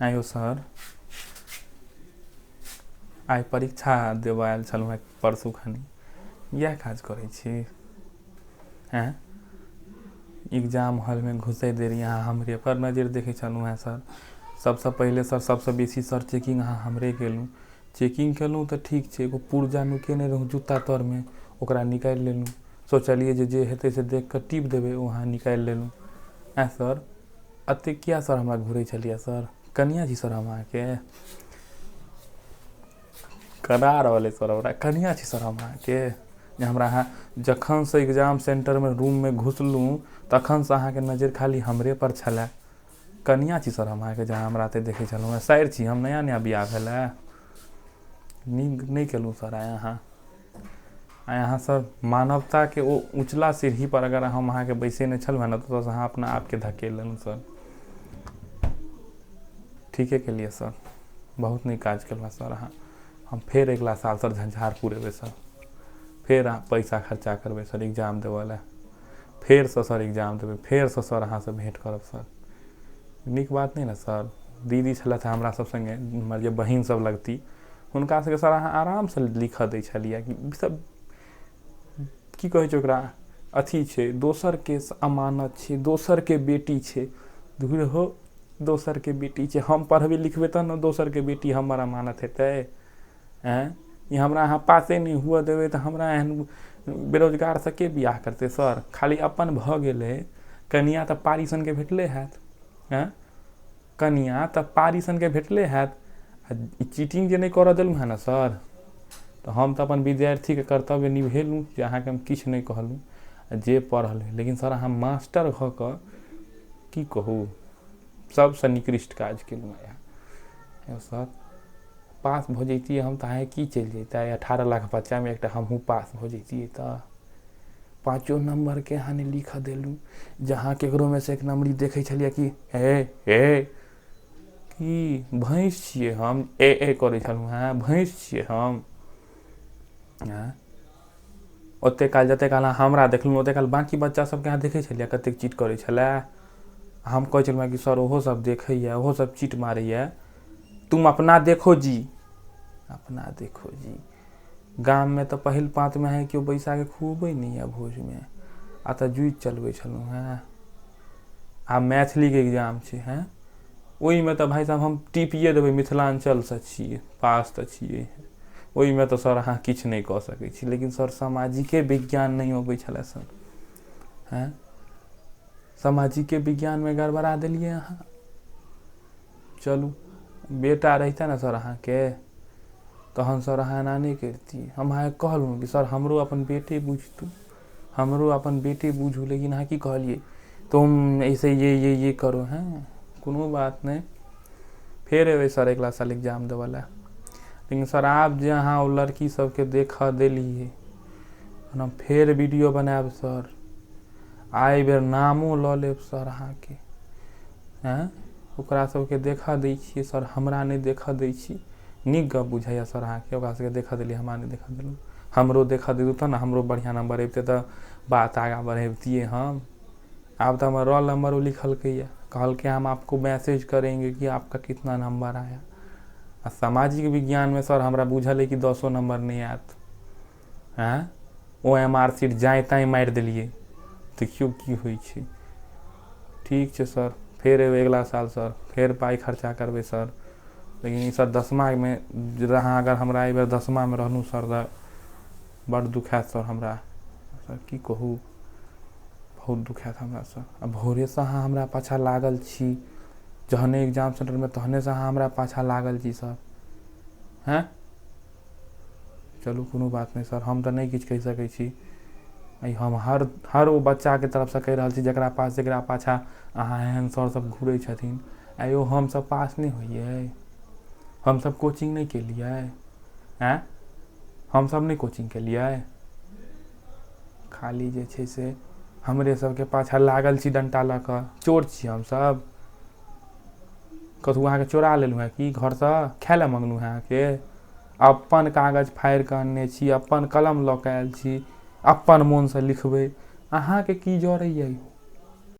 आँय यौ सर, आइ परीक्षा देबऽ आयल छलहुँ हेँ परसू खनी। इएह काज करै छी? आँय, एग्जाम हॉलमे घुसैत देरी अहाँ हमरेपर नजरि देखै छलहुँ हेँ सर। सबसँ पहिले सर, सबसँ बेसी सर चेकिंग अहाँ हमरे केलहुँ। चेकिंग केलहुँ तऽ ठीक छै, एगो पुर्जा नुकेने रहौँ जूता तरमे, ओकरा निकालि लेलहुँ। सोचलियै जे जे हेतै से देखि कऽ टीप देबै, ओ अहाँ निकालि लेलहुँ। आँय सर, एतेक किएक सर हमरा घूरै छलियै सर? कनिआँ छी सर हम अहाँके? कना रहल अइ सर हमरा। कनिआँ छी सर हम अहाँके जे हमरा अहाँ जखनसँ एग्जाम सेन्टरमे रूममे घुसलहुँ तखनसँ अहाँके नजरि खाली हमरेपर छलए। कनिआँ छी सर हम अहाँके जे अहाँ हमरा एतेक देखै छलहुँ हेँ? सारि छी हम? नया नया बियाह भेलए? नीक नहि केलहुँ सर आइ अहाँ। आइ अहाँ सर मानवताके ओ उचला सीढ़ीपर अगर हम अहाँके बैसेने छलहुँ हेँ ने, तऽ ओतऽसँ अहाँ अपना आपके धकेल लेलहुँ सर। ठीके केलियै सर, बहुत नीक काज केलहुँ सर अहाँ। हम फेर अगिला साल सर झंझारपुर अयबै सर, फेर अहाँ पैसा खर्चा करबै सर एग्जाम देबऽ लए, फेरसँ सर एग्जाम देबै, फेरसँ सर अहाँसँ भेँट करब सर। नीक बात नहि ने सर? दीदी छलथि हमरा सब सङ्गे, हमर जे बहिन सब लगती, हुनका सबके सर अहाँ आरामसँ लिखऽ दै छलियै। ई सब की कहै छै ओकरा अथी छै, दोसरके अमानत छै, दोसरके बेटी छै। धुर हो, दोसरके बेटी छै। हम पढ़बै लिखबै तहन ने दोसरके बेटी हमर अमानत हेतै। आँय, ई हमरा अहाँ पासे नहि हुअ देबै तऽ हमरा एहन बेरोजगारसँ के बियाह करतै सर? खाली अपन भऽ गेलै, कनिआँ तऽ पारी सनके भेटले हैत। आँय, कनिआँ तऽ पारी सनके भेटले हैत। आ ई चीटिंग जे नहि करऽ देलहुँ हेँ ने सर, तऽ हम तऽ अपन विद्यार्थीके कर्तव्य निभेलहुँ जे अहाँके हम किछु नहि कहलहुँ आ जे पढ़ल होय। लेकिन सर, अहाँ मास्टर भऽ कऽ की कहू, सभसँ निकृष्ट काज केलहुँ अहाँ यौ सर। पास भऽ जैतियै हम तऽ अहाँके की चलि जैतै? 18 लाख बच्चामे एकटा हमहूँ पास भऽ जैतियै तऽ पाँचो नम्बरके अहाँ नहि लिखऽ देलहुँ। जहाँ ककरोमे से एक नम्बरी देखै छलियै कि हे हे, की भैँस छियै हम? ए ए करै छलहुँ हेँ। भैँस छियै हम? आँय, ओतेक काल जतेक काल अहाँ हमरा देखलहुँ, ओतेक काल बाँकी बच्चा सबके अहाँ देखै छलियै कतेक चीट करै छलै? हम कहै छलहुँ कि सर, ओहो सब देखैए, ओहो सब चीट मारैए। तुम अपना देखो जी, अपना देखो जी। गाममे तऽ पहिल पाँतमे अहाँके केओ बैसाके खुअबै नहि यऽ भोजमे, आ तऽ जुति चलबै छलहुँ हेँ। आ मैथिलीके एग्जाम छै हेँ, ओहिमे तऽ भाइ साहब हम टिपिए देबै, मिथिलाञ्चलसँ छियै, पास तऽ छियै। ओहिमे तऽ सर अहाँ किछु नहि कऽ सकै छी। लेकिन सर, सामाजिके विज्ञान नहि अबै छलै सर। हँ, सामाजिके विज्ञानमे गड़बड़ा देलियै अहाँ। चलू, बेटा रहितै ने सर अहाँके, तहन सर अहाँ एना नहि करितियै। हम अहाँके कहलहुँ कि सर, हमरो अपन बेटे बुझतू, हमरो अपन बेटे बुझू, लेकिन अहाँ की कहलियै? तुम ऐसे ये ये ये करो। हैं, कोनो बात नहि, फेर एबै सर अगिला साल एग्जाम देबऽ लए। लेकिन सर, आब जे अहाँ ओ लड़की सबके देखऽ देलियै, हम फेर वीडियो बनायब सर। आ एहिबेर नामो लऽ लेब सर अहाँके। आँय, ओकरा सबके देखऽ दै छियै सर, हमरा नहि देखऽ दै छी। नीक गप बुझाइए सर अहाँके, ओकरा सबके देखऽ देलियै, हमरा नहि देखऽ देलहुँ? हमरो देखऽ दैतहुँ तब ने हमरो बढ़िआँ नम्बर अबितै तऽ बात आगाँ बढ़ैबतियै हम। आब तऽ हमर रोल नम्बर ओ लिखलकैए, कहलकै हम आपको मैसेज करेंगे कि आपका कितना नम्बर आया। आ सामाजिक विज्ञानमे सर हमरा बुझल अइ कि 10 नम्बर नहि आयत। आँय, ओ एम आर सीट जाँय ताँय मारि देलियै, देखियौ की होइ छै। ठीक छै सर, फेर एबै अगिला साल सर, फेर पाइ खर्चा करबै सर। लेकिन ई सर, दसमामे अहाँ अगर हमरा एहिबेर दसमामे रहलहुँ सर, तऽ बड्ड दुखायत सर हमरा। सर, की कहू, बहुत दुखायत हमरा सर। आ भोरेसँ अहाँ हमरा पाछाँ लागल छी, जहने एग्जाम सेन्टरमे तहनेसँ अहाँ हमरा पाछाँ लागल छी सर। हँ, चलू, कोनो बात नहि सर, हम तऽ नहि किछु कहि सकै छी। हम हर हर ओ बच्चाके तरफसँ कहि रहल छी जकरा पाछाँ अहाँ एहन सर सब घुरै छथिन। आँय यौ, हमसब पास नहि होइए? हमसब कोचिंग नहि केलियै? आँय, हमसब नहि कोचिंग केलियै? खाली जे छै से हमरे सबके पाछाँ लागल छी डण्टा लऽ कऽ। चोर छी हमसब? कतहु अहाँके चोरा लेलहुँ हेँ की? घरसँ खाय लए मङ्गलहुँ हेँ अहाँके? अपन कागज फाड़ि कऽ अनने छी, अपन कलम लऽ कऽ आयल छी, अपन मोनसँ लिखबै, अहाँके की जरैए?